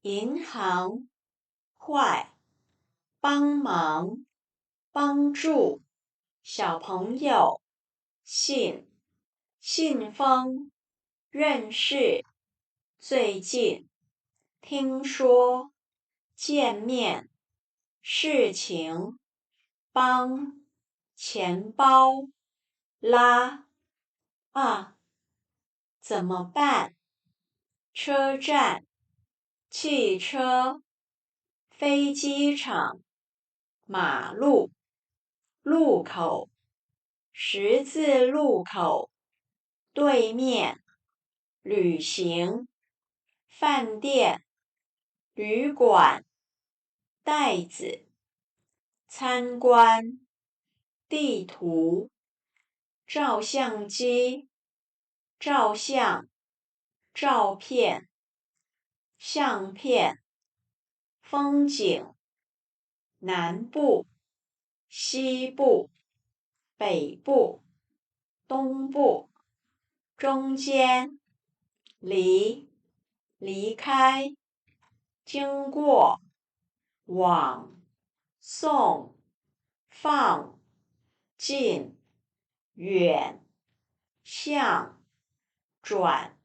銀行，壞，幫忙，幫助，小朋友，信，信封，認識，最近，聽說，見面，事情，幫，錢包，拉，啊，怎麼辦？車站，汽車，飛機場，馬路，路口，十字路口，對面，旅行，飯店，旅館，袋子，參觀，地圖，照相機，照相，照片，相片，風景，南部，西部，北部，東部，中間，離，離開，經過，往，送，放，近，遠，向，轉。